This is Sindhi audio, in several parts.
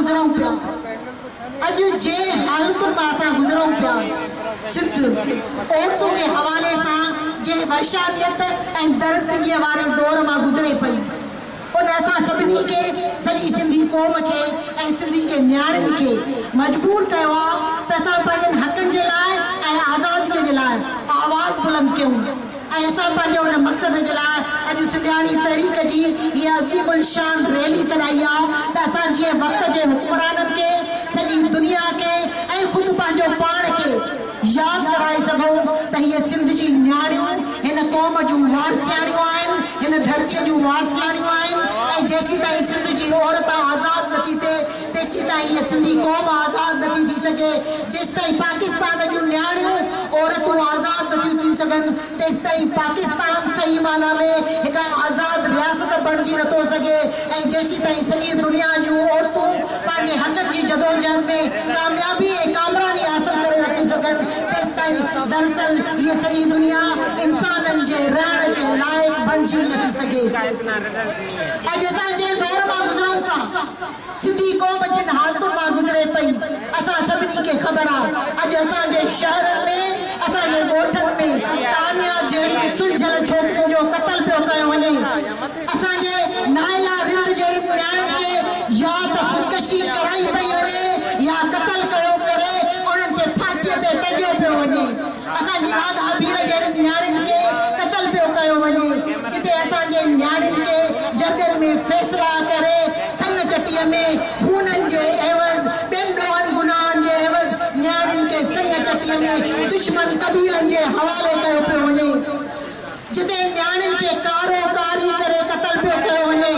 گذرون پيا، اڄ جنهن حالتن مان اسان گذرون پيا، سنڌ عورتن جي حوالي سان جنهن وحشانيت ۽ درندگيء واري دور مان گذري پئي، ان اسان سڀني کي، سڄي سنڌي قوم کي ۽ سنڌ جي نياڻين کي مجبور ڪيو آ ته اسان پنهنجن حقن جي لاء ۽ آزاديء جي لاء آواز بلند ڪيون ۽ اسان پنهنجي ان مقصد جي لاء اڄ سنڌياڻي تحريڪ جي هيء عظيم الشان ريلي سڏائي آ ته اسان جيئن وقت جي حڪمرانن کي، سڄي دنيا کي ۽ خود پنهنجو پاڻ کي ياد ڪرائي سگهون ته هيء سنڌ جي نياڻيون هن قوم جون وارثياڻيون آهن، هن ڌرتيء جون وارثياڻيون آهن ۽ جيسيتائين سنڌ جي عورت آزاد نه ٿي ٿئي، تيسيتائين هيء سنڌي قوم آزاد نه ٿي ٿي سگهي. جيستائين پاڪستان جون نياڻيون، عورتون آزاد نه ٿيون ٿي سگهن، تيستائين پاڪستان صحيح معنيٰ ۾ هڪ آزاد رياست بڻجي نه ٿو سگهي ۽ جيسيتائين سڄي دنيا جون عورتون پنهنجي حقن جي جدوجهد ۾ ڪاميابي ۽ ڪامراني حاصل ڪري نه ٿيون سگهن، تيستائين دراصل هيء سڄي دنيا انسانن جي رهڻ جي لائق بڻجي نه ٿي سگهي. اڄ اسان جنهن دور مان گذرون ٿا، سنڌي قوم جن حالتن مان گذري پئي، اسان سڀني کي خبر آ. اڄ اسان جي شهرن ۾، اسان جي ڳوٺن ۾ تانيا جهڙين سلجهيل ڇوڪرين جو قتل پيو ڪيو وڃي. اسان جي نائلا رند جهڙين نياڻين کي يا ته خودڪشي ڪرائي پئي وڃي يا قتل ڪيو ڪري انهن کي ڦاسيء تي ٽنگيو پيو وڃي. اسان جي راڌا ڀيل جهڙين نياڻين کي قتل پيو ڪيو وڃي. جتي اسان جي نياڻين کي جرڳن ۾ فيصلا ڪري سڱ چٽيء ۾ خونن جي عيوض ٻين ڏوهن گناهن جي عيوض نياڻين کي سڱ چٽيء ۾ دشمن قبيلن جي حوالي ڪيو پيو وڃي. جتي نياڻين کي ڪارو ڪاري ڪري قتل پيو ڪيو وڃي،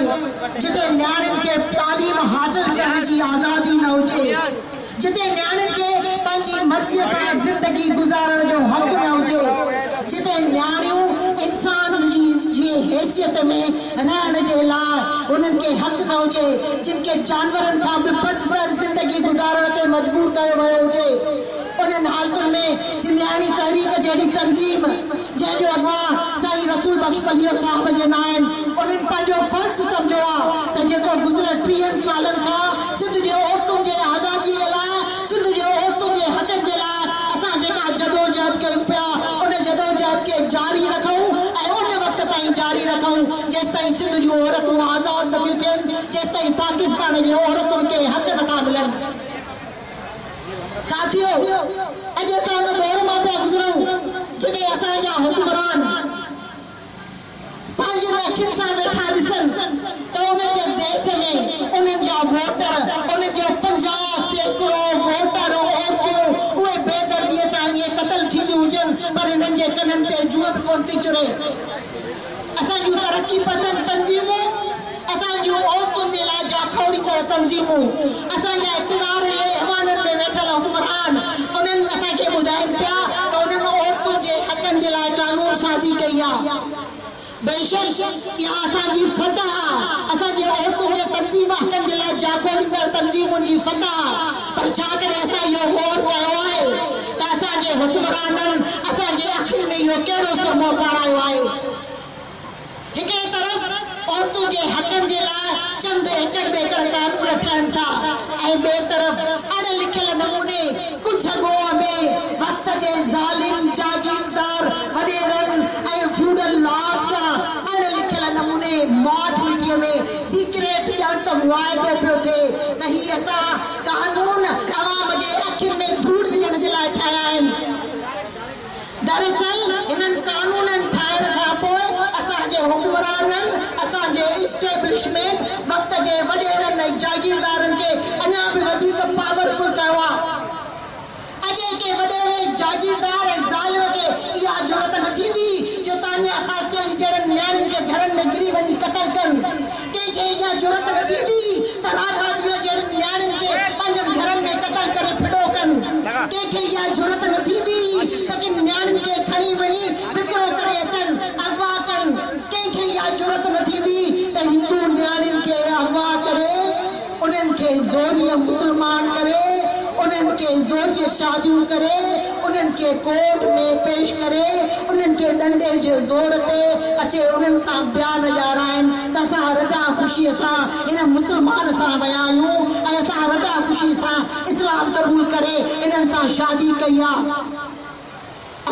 جتي نياڻين کي تعليم حاصل ڪرڻ جي آزادي نه هجي، جتي نياڻين کي پنهنجي مرضيء سان زندگي گذارڻ جو حق نه هجي، جتي نياڻيون انسان جي حيثيت ۾ رهڻ جي لاء انهن کي حق نه هجي، جن کي جانورن کان به بدتر زندگي گذارڻ تي مجبور ڪيو ويو هجي. انهن حالتن ۾ سنڌياڻي تحريڪ جهڙي تنظيم جنهن جو اڳواڻ سائين رسول بخش پليجو صاحب جن آهن، انهن پنهنجو فرض سمجهيو آ ته جيڪو گذريل ٽيهن سالن کان سنڌ جي عورتن جي آزادي لاء، سنڌ جي عورتن جي حقن جي لاء اسان جيڪا جدوجهد ڪيون پيا، ان جدوجهد کي جاري رکون ۽ ان وقت تائين جاري رکون جيستائين سنڌ جون عورتون آزاد نٿيون ٿين، جيستائين پاڪستان جي عورتن کي حق نٿا ملن. ساٿيو! اڄ اسان ان دور مان پيا گذرون جڏهن اسان جا حڪمران پنهنجين اکين سان ويٺا ڏسن ته انهن جي ديس ۾ انهن جا ووٽر، انهن جو 50% ووٽر عورتون اهي بيدرديء سان ائين قتل ٿينديون هجن پر انهن جي ڪنن تي جونء به ڪونه ٿي چري. اسان جون ترقي پسند تنظيمون، اسان جون عورتن جي لاء جاکوڙيندڙ تنظيمون، اسان جا اقتدار جي ايوانن ۾ ويٺل حڪمران انهن اسان کي ٻڌائين پيا ته انهن عورتن جي حقن جي لاء قانون سازي ڪئي آ. بيشڪ اها اسان جي فتح آ، اسان جي عورتن جي تنظيم حقن جي لاء جاکوڙيندڙ تنظيمن جي فتح آ، پر ڇا ڪڏهن اسان اهو غور ڪيو آهي ته اسان جي حڪمرانن اسان جي اکين ۾ اهو ڪهڙو سرمو پارايو آهي؟ هڪڙي طرف عورتن جي حقن جي لاء چند ايڪڙ ٻيڪڙ قانون ٺهن ٿا ۽ ٻئي طرف اڻ لکيل نموني ڳجهه ڳوهه ۾ وقت جي ظالم جاگيردار وڏيرن ۽ فيوڊل لارڊ سان اڻ لکيل نموني ماٺ مٺيء ۾ سيڪريٽ ڄڻ ته معاهدو پيو ٿئي ته هي اسان قانون عوام جي اکين ۾ ڌوڙ وجهڻ جي لاء ٺاهيا آهن. دراصل هنن قانونن ٺاهڻ کان پوء اسان جي حڪمرانن، اسان جي اسٽيبلشمينٽ وقت جي وڏيرن ۽ جاگيردارن کي اڃا به وڌيڪ پاورفل ڪيو آ. اڳي ڪنهن وڏيري، جاگيردار ۽ ظالم کي اها جرئت نه ٿيندي جو تانيا خاصخيلي جهڙن نياڻين کي گهرن ۾ گهڙي وڃي قتل ڪن. ڪنهن کي اها جرئت نه ٿيندي ته راڌا ڀيل جهڙين نياڻين کي پنهنجن گهرن ۾ قتل ڪري ڦڏو ڪن. ڪنهن کي اها جرئت نه ٿيندي ته ڪن نياڻين کي کڻي وڃي وڪرو ڪري اچن، اغوا ڪن. ڪنهن کي اها جرئت نه ٿيندي ته هندو نياڻين کي اغوا ڪري انهن کي زوريء مسلمان ڪري، انهن کي زوريء شاديون ڪري، انهن کي ڪورٽ ۾ پيش ڪري، انهن کي ڏنڊي جي زور تي اچي انهن کان بيان ڏيارائين ته اسان رضا خوشيء سان هن مسلمان سان ويا آهيون ۽ اسان رضا. خوشي سان اسلام قبول ڪري انهن سان شادي ڪئي آ.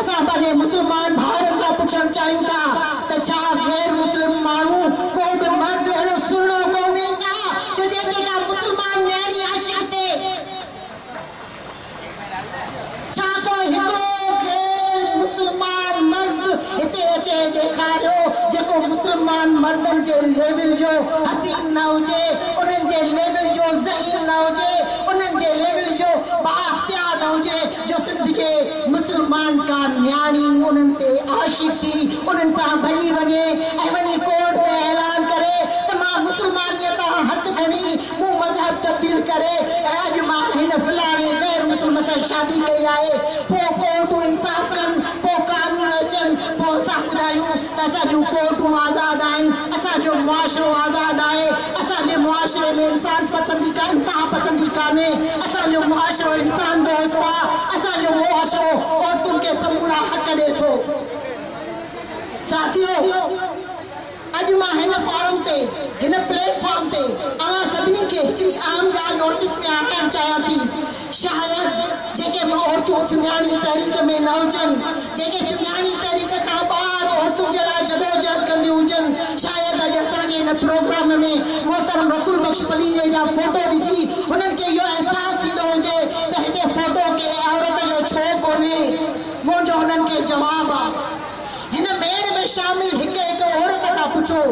اسان پنهنجي مسلمان ڀائرن کان پڇڻ چاهيون ٿا ته ڇا غير مسلم ماڻهو ڪو به مرد اهڙو سهڻو ڪونهي ڇا جو جنهن تي ڪا مسلمان نياڻي عاشق ٿئي؟ ڇا ڪو هڪڙو غير مسلمان مرد هتي اچي ڏيکاريو جيڪو مسلمان مردن جي ليول جو حسين نه هجي، انهن جي ليول جو ذهين نه هجي، انهن جي ليول جو بااختيار نه هجي جو سنڌ جي مسلمان ڪا نياڻي انهن تي عاشق ٿي انهن سان ڀڄي وڃي ۽ وڃي ڪورٽ ۾ اعلان ڪري ته مان مسلمانيء تان هٿ کڻي مون مذهب تبديل ڪري ۽ اڄ مان هن فلاڻي غير مسلم سان شادي ڪئي آهي. پوء ڪورٽون انصاف ڪن، پوء قانون اچن، پوء اسان ٻڌايون ته اسان جون ڪورٽون آزاد آهن، اسان جو معاشرو آزاد آهي، اسان جي معاشري ۾ انسان پسندي ڪا انتها پسندي ڪانهي، اسان جو معاشرو انسان دوست آ، اسان جو معاشرو عورتن کي سمورا حق ڏي ٿو. ساٿيو! اڄ مان هن فورم تي، هن پليٽ فارم تي اوهان سڀني کي هڪڙي اهم ڳالهه نوٽيس ۾ آڻائڻ چاهيان ٿي. شايد جيڪي به عورتون سنڌياڻي تحريڪ ۾ نه هجن، جيڪي سنڌياڻي تحريڪ کان ٻاهر عورتن جي لاء جدوجهد ڪنديون هجن، شايد اڄ اسان جي هن پروگرام ۾ محترم رسول بخش پليجي جا فوٽو ڏسي هنن کي اهو احساس ٿيندو هجي ته هتي فوٽو ڪنهن عورت جو ڇو ڪونهي؟ منهنجو هنن کي جواب آ. هن ميڙ ۾ شامل هڪ هڪ عورت کان پڇو،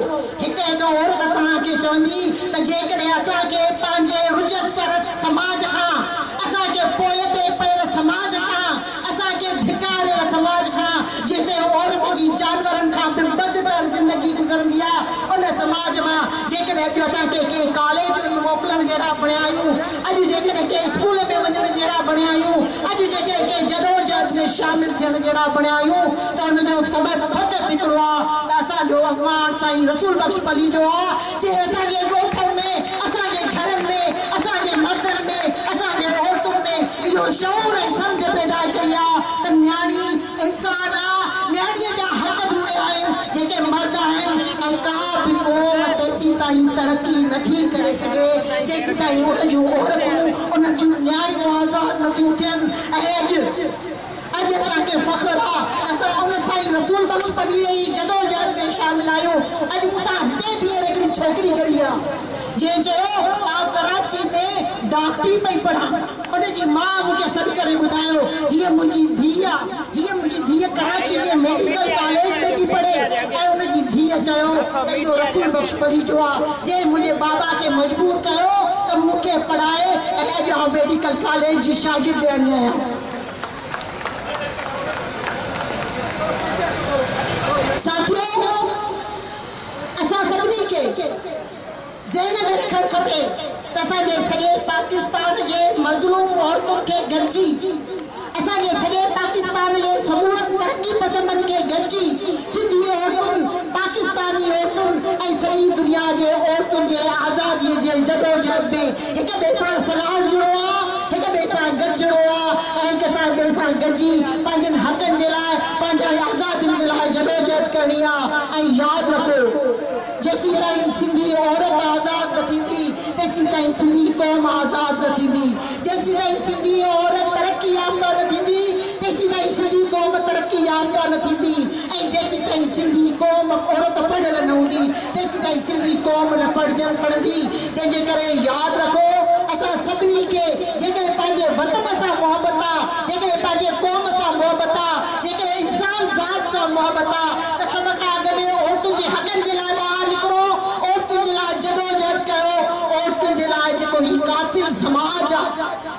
هڪ هڪ عورت توهان کي چوندي ته جيڪڏهن اسان کي پنهنجي رجعت پرست سماج کان، اسان کي پوئتي پيل سماج کان، اسان کي ڌڪاريل سماج کان، جتي عورت جي جانورن کان به بدتر زندگي گذرندي آ، ان سماج مان جيڪڏهن اڄ اسان کي ڪنهن ڪاليج ۾ موڪلڻ جهڙا بڻيا آهيون، اڄ جيڪڏهن ڪنهن اسڪول ۾ وڃڻ جهڙا بڻيا آهيون، اڄ جيڪڏهن ڪنهن جدوجهد ۾ شامل ٿيڻ جهڙا بڻيا آهيون ته ان جو سبب فقط هڪڙو آ ته اسان جو اڳواڻ سائين رسول بخش پليجو آ، جنهن اسان جي ڳوٺن ۾، اسان جي گهرن ۾، اسان جي مردن ۾، اسان جي عورتن ۾ اهو شعور ۽ سمجهه پيدا ڪئي آ ته نياڻي انسان آ، نياڻيء جا حق به اهي آهن جيڪي مرد آهن ۽ ڪا به قوم تيسيتائين ترقي نه ٿي ڪري سگهي جيسيتائين ان جون عورتون، انهن جون نياڻيون آزاد نه ٿيون ٿين ۽ اڄ اڄ اسان کي فخر آ ته اسان ان سائين رسول بخش پليجي جي جدوجهد ۾ شامل آهيون. اڄ مون سان هتي به هينئر هڪڙي ڇوڪري گڏي آ جنهن چيو آئون ڪراچي ۾ ڊاڪٽري پئي پڙهان. ان جي ماء مون کي سڏ ڪري ٻڌايو هيء منهنجي ڌيء آ. هيء منهنجي ڌيء ڪراچي جي ميڊيڪل ڪاليج ۾ ٿي پڙهي ۽ ان جي ڌيء چيو ته اهو رسول بخش پليجو آ جنهن منهنجي بابا کي مجبور ڪيو ته مون کي پڙهائي ۽ اڄ آئون ميڊيڪل ڪاليج جي شاگردياڻي آهيان. ساٿيو! اسان سڀني کي ذهن ۾ رکڻ کپي ته اسان جي سڄي پاڪستان جي مظلوم عورتن کي گڏجي، اسان جي سڄي پاڪستان جي سمورن ترقي پسندن کي گڏجي سنڌي عورتن، پاڪستاني عورتن ۽ سڄي دنيا جي عورتن جي آزادي جي جدوجهد ۾ هڪ ٻئي سان سلهاڙجڻو آ، هڪ ٻئي سان گڏجڻو آ ۽ هڪ سان ٻئي سان گڏجي پنهنجن حقن جي لاء، پنهنجن آزادين جي لاء جدوجهد ڪرڻي آ ۽ ياد رکو! جيسيتائين سنڌي عورت آزاد نه ٿيندي، تيسيتائين سنڌي قوم آزاد نه ٿيندي. جيسيتائين سنڌي عورت ترقي يافته نه ٿيندي، تيسيتائين سنڌي قوم ترقي يافته نه ٿيندي ۽ جيسيتائين سنڌي قوم عورت پڙهيل نه هوندي، تيسيتائين سنڌي قوم نه پڙهجن پڙهندي. تنهن جي ڪري ياد رکو اسان سڀني کي جيڪڏهن پنهنجي وطن سان محبت آ، جيڪڏهن پنهنجي قوم سان محبت آ، جيڪڏهن انسان ذات سان محبت آ ته سڀ کان اڳ ۾ عورتن جي حقن جي لاء ٻاهر نڪرو، عورتن جي لاء جدوجهد ڪيو، عورتن جي لاء جيڪو هي قاتل سماج آ،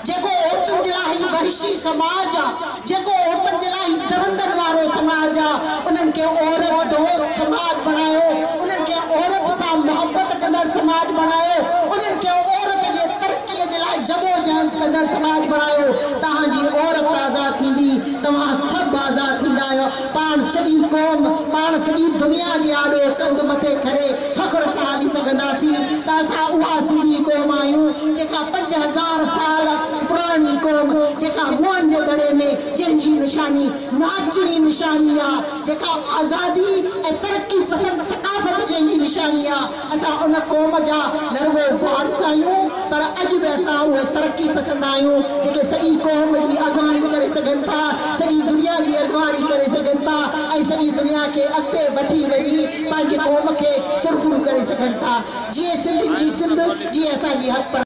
جيڪو عورتن جي لاء هي وحشي سماج آ، جيڪو عورتن جي لاء هي درندن وارو سماج آ، انهن کي عورت دوست سماج بڻايو، انهن کي عورت سان محبت ڪندڙ سماج بڻايو، انهن کي عورت جي ترقي جي لاء جدوجهد ڪندڙ سماج بڻايو، توهان جي عورت آزاد ٿيندي، توهان سڀ آزاد ٿيندا آهيو، پاڻ سڄي قوم، پاڻ سڄي دنيا جي آڏو ڪنڌ مٿي ڪري فخر سان هلي سگهنداسين ته اسان اها سنڌي قوم آهيون جيڪا 5000 سال پراڻي قوم جيڪا موهن جي دڙي ۾ جنهن جي نشاني ناچڻي نشاني آ، جيڪا آزادي ۽ ترقي پسند ثقافت جنهن جي نشاني آ، اسان ان قوم جا نه رڳو وارث آهيون پر اڄ به اسان اهي ترقي. ترقي پسند آهيون، جيڪي سڄي قوم جي اڳواڻي ڪري سگهن ٿا، سڄي دنيا جي اڳواڻي ڪري سگهن ٿا ۽ سڄي دنيا کي اڳتي وٺي وڃي پنهنجي قوم کي سرخرو ڪري سگهن ٿا. جيئي سنڌين جي سنڌ، جيئي اسان جي حق پرست.